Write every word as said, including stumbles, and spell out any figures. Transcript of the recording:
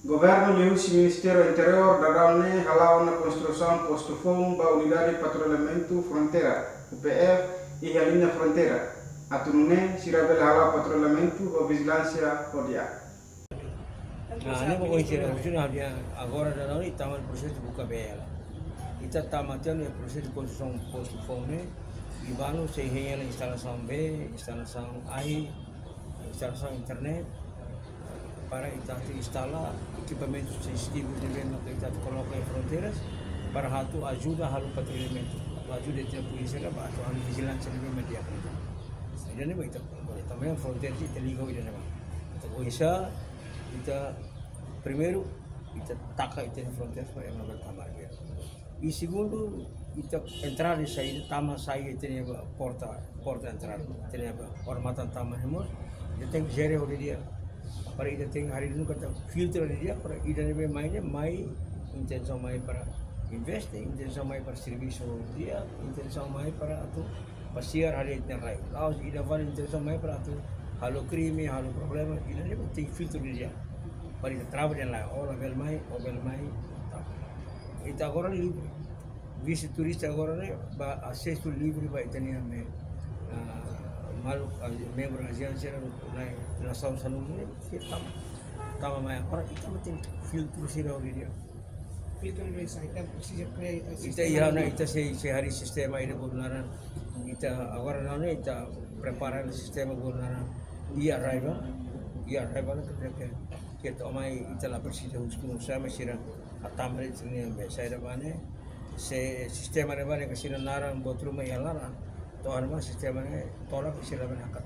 Governu liuhusi Ministériu Interiór daudaun ne'e hala'o ona konstrusaun postu foun ba Unidade Patrullamentu Fronteira, U P F, iha liña fronteira, atu nune'e sira bele hala'o patrullamentu ho vijilánsia ho di'ak. Nah, ne'e ba ohin sira, ohin sira, agora daudaun ne'e tama prosesu buka bee hela. Ita tama tiha ona prosesu konstrusaun postu foun ne'e, i balu sei hein hela instalasaun bee, instalasaun ahi, instalasaun internet, para ita atu instala ekipamentu sensitivu ne'ebé maka ita atu koloka iha fronteiras, para atu ajuda halo patrullamentu, atu ajuda ita polísia ba atu halo vijilánsia ne'ebé mak di'ak. Ida-ne'e ba ita, também fronteira ita liga ida-ne'e ba. Ita oinsá, ita primeiru, ita taka ita-nia fronteira para ema bele tama bee. I segundu, ita entrada i saída, tama sai, ita-nia porta, porta entrada, ita-nia porta matan tama ne'e mós, ita tenke jere hodi di'ak. Para ita tenke harii duni katak filtru hodi di'ak, para ida ne'ebé mai ne'e mai, intensaun mai para investe, intensaun mai para servisu di'ak, intensaun mai para atu pasiar hodi ita-nia rai. La'ós ida fali intensaun mai para atu halo krime, halo problema, ida ne'e tenke filtru hodi di'ak. Para ita trava de'it lai, ó labele mai, ó bele mai, tá. Ita agora livre. Vizita turista agora ne'e ba asesu livre ba ita-nia me, ah, maluk, ah, membru ajian sira-ne'e, nasaun sanulu ne'e, sira tama. Tama mai agora, ita mós tenke filtru sira hodi di'ak. Filtru ne'e sai, ita presiza kria, eh, ita sistema iha ona, ita sei, sei harii sistema ida bolu naran. Ita agora daudaun ne'e, ita prepara sistema bolu naran e-arrival, e-arrival ke, ke, ke to'o mai ita la presiza husu nusá mak sira hatama de'it sira-nia bee, saida bá ne'e, se sistema ne'ebá ne'e ke sira naran buat ruma iha laran, to'o ona mak sistema ne'e tolak sira bá ne'e hakat.